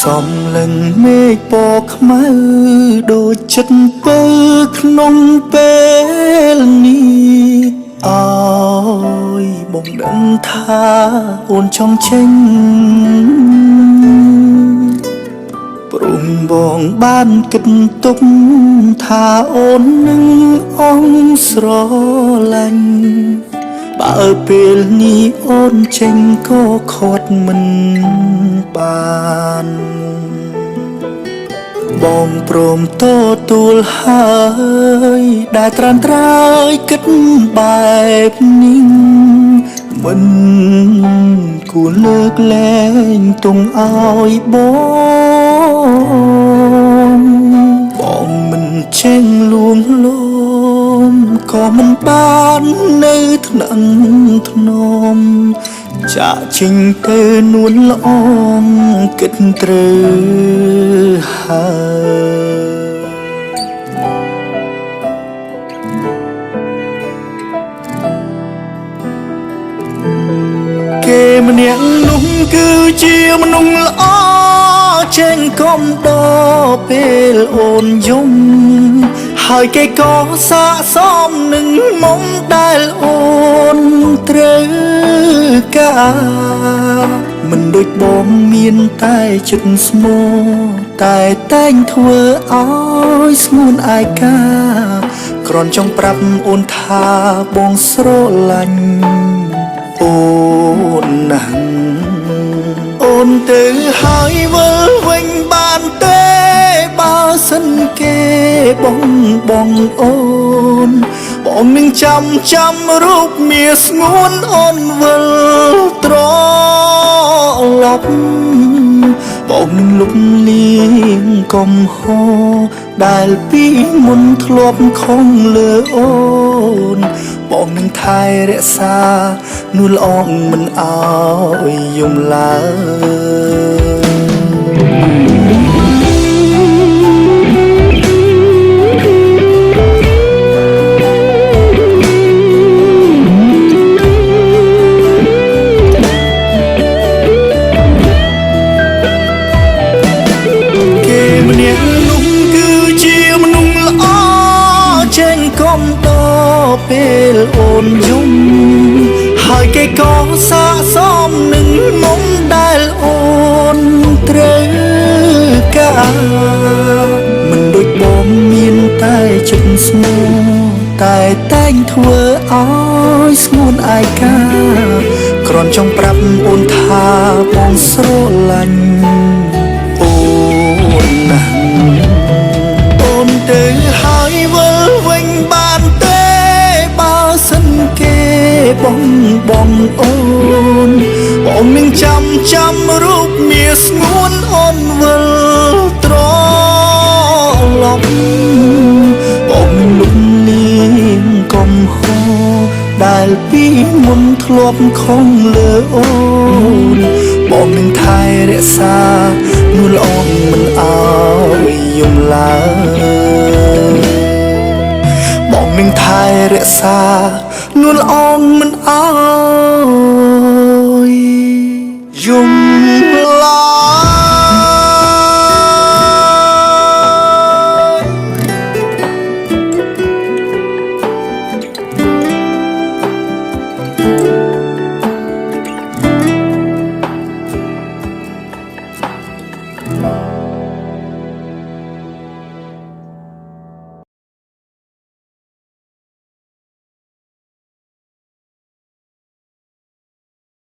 សំលឹងមេឃពណ៌ខ្មៅដូចចិត្តពៅក្នុងពេលនេះអើយបងដឹងថាអូនចង់ចេញព្រមបងបានគិតទុកថាអូននឹងអងស្រឡាញ់បើពេលនេះអូនចេញក៏ខាត់មិនបានបងព្រមទទួលហើយដែលត្រានត្រើយគិតបែបនេះមិនគួរលើកលែងទុំឲ្យបងបងមិនចេញលួងលោមក៏មិនបាននៅថ្នាក់ធ្នមចាក់ចេញទៅនួនល្អងគិតត្រូវហើយគេម្នាក់នោះគឺជាមនុស្សល្អចេញកុំដល់ពេលអូនយំហើយគេក៏សាកសមនឹងមុំដែលអូនត្រូវការមិនដូចបងមានតែចិត្តស្មោតែតែងធ្វើឲ្យស្ងួនឯកាគ្រាន់ចង់ប្រាប់អូនថាបងស្រឡាញ់អូនណាស់អូនទៅហើយវិលវិញបានទេបើសិនគេបងបងអូនបងនឹងចាំចាំរូបមាស្ងួនអូនវិលត្រឡប់បងនឹងលុបលាងកំហុសដែលពីមុនធ្លាប់ខំលើអូនបងនឹងថែរក្សានួនល្អងមិនអោយយំឡើយគេម្នាក់នោះគឺជាមនុស្សល្អចេញកុំដល់ពេលអូនយំហើយគេក៏សាកសមនឹងមុំដែលអូនត្រូវការមិនដូចបងមានតែចិត្តស្មោតែតែងធ្វើឲ្យស្ងួនឯកាគ្រាន់ចង់ប្រាប់អូនថាបងស្រឡាញ់អូនណាស់អូនទៅហើយវិលវិញបានទេបើសិនគេបងបងអូនបងនឹងចាំចាំរូបមាស្ងួនអូនវិលត្រឡប់បងនឹងលុបលាងកំហុសដែលពីមុនធ្លាប់ខំលើអូនបងនឹងថែរក្សានួនល្អងមិនអោយយំឡើយបងនឹងថែរក្សានួនល្អងមិនអោយយំ